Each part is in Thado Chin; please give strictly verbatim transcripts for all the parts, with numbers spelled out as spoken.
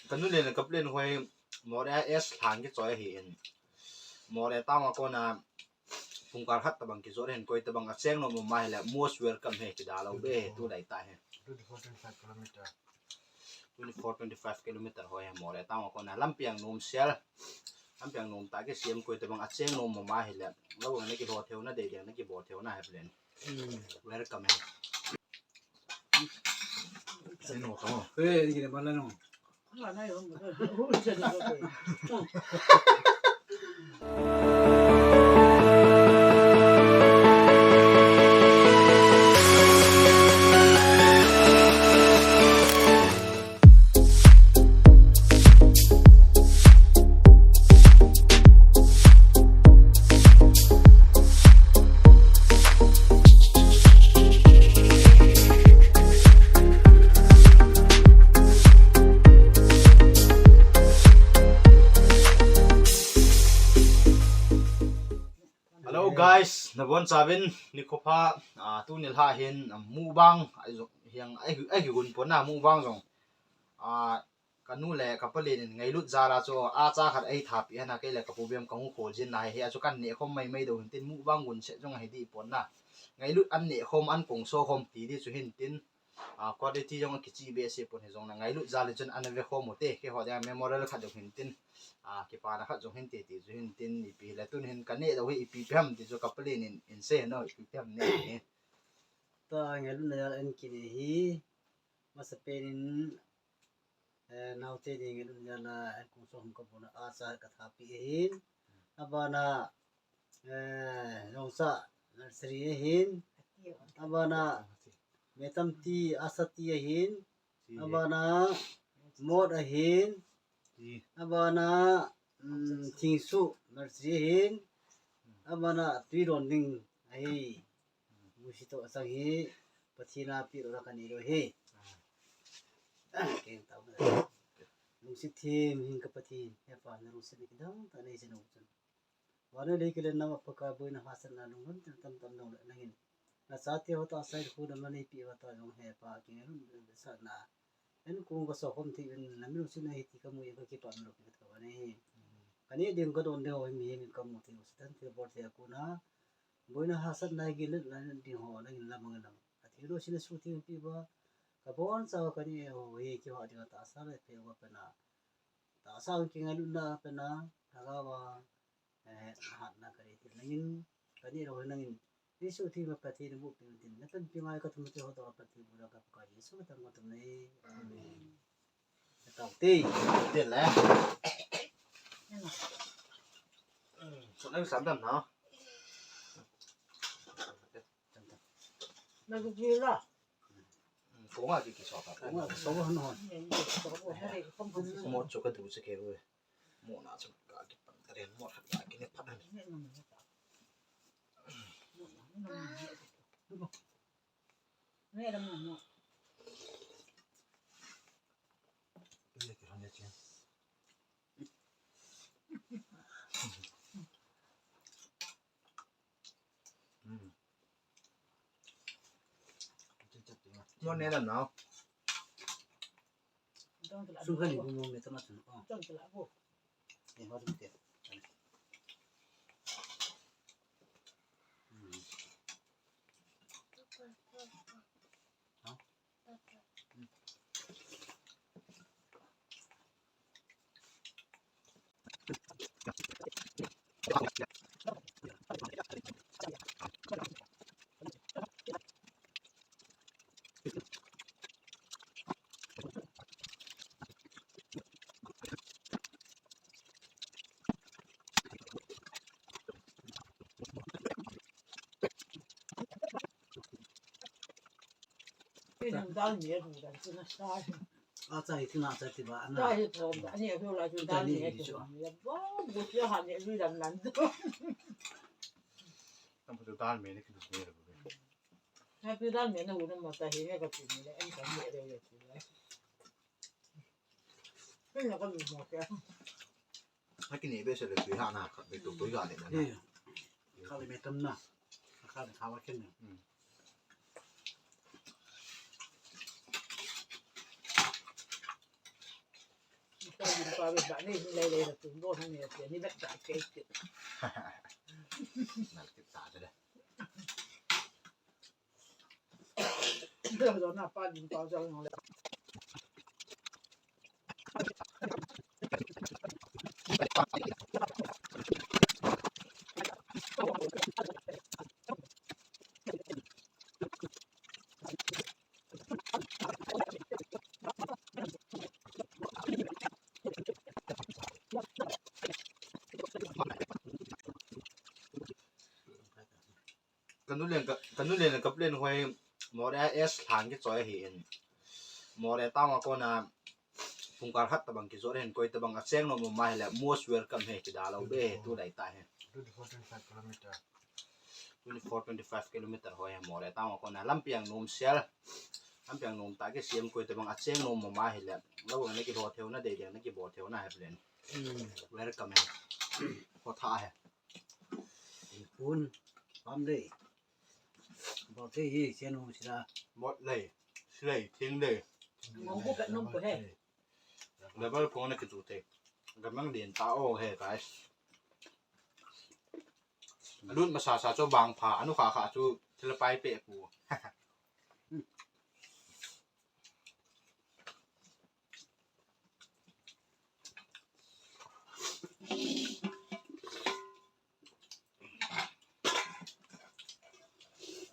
Kanu le na kap len hoi Moreh S lang kichoi ahi in. Moreh town a kona pungkal khat tabang kijot hin koi tabang acheng nom ma hile most welcome he kida lou be he tu lai ta he. Twenty four, twenty five kilometer. Twenty four, twenty five kilometer hoi he Moreh town a kona lampiang nom sel. Lampiang nom ta kisem koi tabang acheng nom ma hile. Lou na kilo theu na de de na kibo theu na he plan. Welcome. Sino ka mo. Eh, ni kini bala no. Hello guys, nabonchauvin nikho pha, ah, tuni lha hin, ah, mukbang, ah, jong, hiang, ah, hi, ah, hi gun pon na mukbang jong. Ah, kanu le kapa len in ngailut jal a chu acha khat ahi thapi hena kei le kapu bem kahung khol jin na hi, hi a chu kan neh khom mai mai dou hin tin mukbang gun se jong ahi di pon na. Ngailut an neh khom an kong so khom ti di chu hin tin. Ah, quality jong akichi behseh pon hi jong na ngailut jal in chun ana ve khom u te, keiho dia memorial khat jong hin tin. Ah, kipana khat jong hin te ti chu hin tin ipi le tun hin ka neh dou hi ipi pi ham ti chu kapa len in, in se no ipi pi ham ne hi. Ta ngailutna jal a an kineh hi. Masapen in, eh, naote ni ngailutna jal a an kong so khom kapu na acha ka thapi ahin. Abana, eh, Longsa nursery ahin. Abana, Metam ti, Asa ti ahin. Abana, Mot ahin. Abana, mm, Thingsu nursery ahin. Abana, Tuidon ding ahi. Musi to asang hi, Pathen a pi ro ra ka ni ro hi. Keng tau na. Lungset them hing ka Pathen, he Pa na lungset ni kidang ta nei se no chun. Vana le kile nama Pakai boina hahsatna lungdon til tam tam dong le nangin. Na chate ho ta sai khu dam na nei pi va ta jong he Pa kingailun sa na. En kung ka so khom thei in na mi lungset na hi ti ka mu ya ka kipa mi lo ki ka va nei. Ka ni ding ka don de ho mi mi ka mu thei u sa tan thei bol thei a ku na. Boina hahsatna hi gin le na ding ho nangin lam ngan lam. A thei lo sin su thei pi va. Ka bon sa ka ni ho hi ki ho ding ta sa le pe va pe na. Tahsa kingailutna pena, lhagao a, eh, hatna kari thil nangin, kani ro nangin, Jesu thi ma Pathen bu pi tin, na tan pi ngai ka thum te ho to Pathen bu ka ka Jesu ka tan ma tum nei. Amen. Ka tau te. Te le. So nang sam dam na. Na bu pi la. Kong a ki ki so ka. Kong a so hon hon. Mo chu ka du che ke we. Mo na chu ka ki pan ta ren mo ka ki ne phat han. Ne la mo mo. Ye ki han ye chen. Mo ne la nao. Su kha ni mo me ta ma sun. Oh. Ni ho de. Dal ni ru dan chu na sa. A chai ti na chai ti ba na. Chai ti ba ni ru la chu dal ni chu. Ya ba bu chu ha ni ru dan nan. Tam chu dal me ni ki du ni ru. Ha pi dal me na ru na ma ta hi ne ka pi ni le en ka ni re le. Ni na ka ni mo ke. Ha kini behseh le tui ha na khat be tu tui ga le na. Kha le me tam na. Kha le kha wa ken na. Hmm. Tao din pa ve ba ni, ni lei lei la tun bo han ni, ni vet ta ke ke. Nal kit ta de. Lo na pa din pa jao no le. Ka nu len ka, ka nu len ka plan hoi Moreh S lhang kichoi ahi in. Moreh town a kona phungkal khat tabang kijot hin koi tabang a cheng nom ma hile most welcome he kida lou be he tu lai ta he. Twenty-four, twenty-five kilometer. Twenty-four, twenty-five kilometer hoi he Moreh town a kona lampi ang nom sel. Lampi ang nom ta kisem koi tabang a cheng nom ma hile. Lou na kilo theu na dei dei na kibo theu na he plan. Hmm. Welcome he. Ko tha he. Pun, pam lei. Bol thei hi, sian hung sila. Bol lei, silei, thing lei. Ngong bu pet nom ko he. Level phone na kitu thei. Gamang din ta o he, guys. Alut masa sa chu bang pha, anu kha kha chu thil pai pe pu.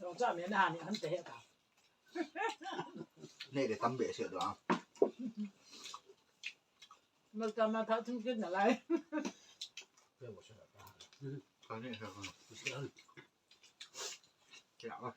Rong cha me na ni han te he ka. Nei de tam be se do a. Mal ta ma tha thung kin na lai. Ka ni he. Ya, wa.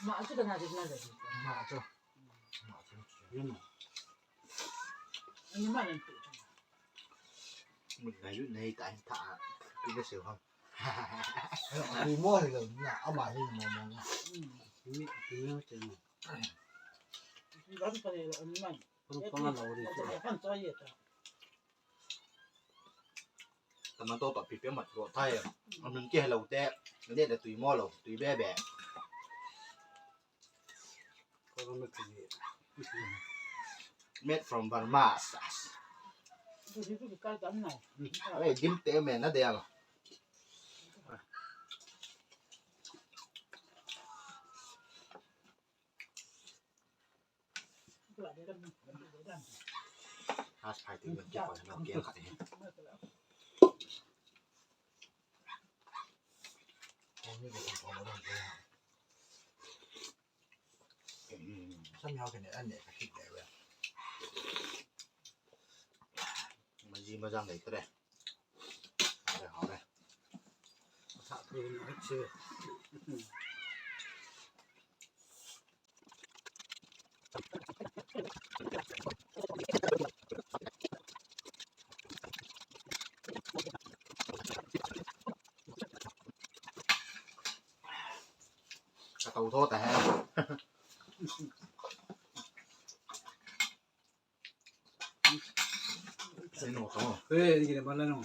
Ma chu kana jit na le. Ma chu. Ma chu. Yun. Ani ma len tu. Mun na yun nei ta hin tha. Pi na se ham. Pi mo hi lo na ama hi mo mo na. Mi pi mo che mo. Ni ba pa le ani ma. Pang pang lo ri. Kan to ye ta. Taman to to pi pe mat ro thai. Amin ke lo te. Ne de tui mo lo, tui be be. Made from Burma. Sas. Ei, dim te me na de ala. Has phai ting ki pa na ke kha he. Sam yau ke ne an ne ka ki de we. Ma ji ma jang nei tre. Hao le, hao le. Sa tu ni che. Ka tou tho ta he. Sino ko. Eh, ni kile mala no.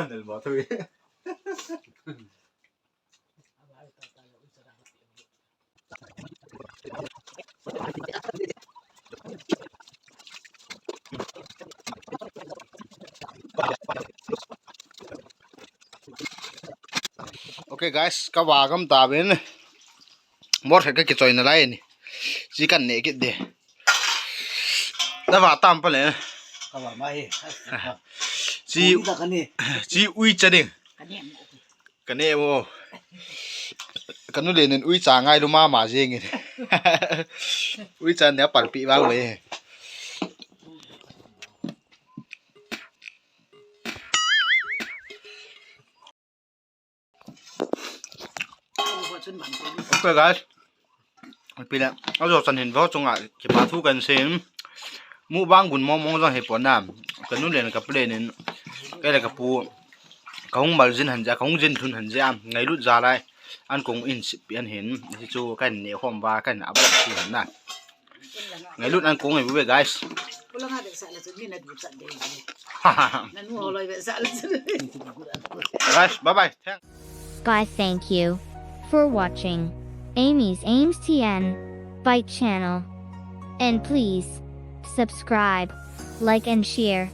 Nel mo thui. Okay guys, ka va gam ta ben. Mor khat ka kichoi na lai ni. Chi kan ne kit de. Na va tam pa le. Ka va ma hi. Chi, ui ta ka ni. Chi ui cha ding. Ka ne mo. Ka ne mo. Ka nu le nin ui cha ngai lu ma ma jeng in. Ui cha ne pal pi vang ve. Okay, guys. Pile, ajo chan hin vo chunga kipa thu kan sei. Mukbang gun mong mong jong hi pon na. Ka nu le ka pu le nin, kei le ka pu, ka hung mal jin han ja, ka hung jin thun han ja, ngailut ja lai. An kong in sip pian hin, hi chu kan ne khom va kan a ba chu han na. Ngailut an kong e bu ve, guys. Pulanga de sa la chu ni na du chan de. Nanu holoi ve sa la chu. Guys, bye bye. Thank Bye, thank you for watching Amy's Aims T N Bite channel. And please subscribe, like and share.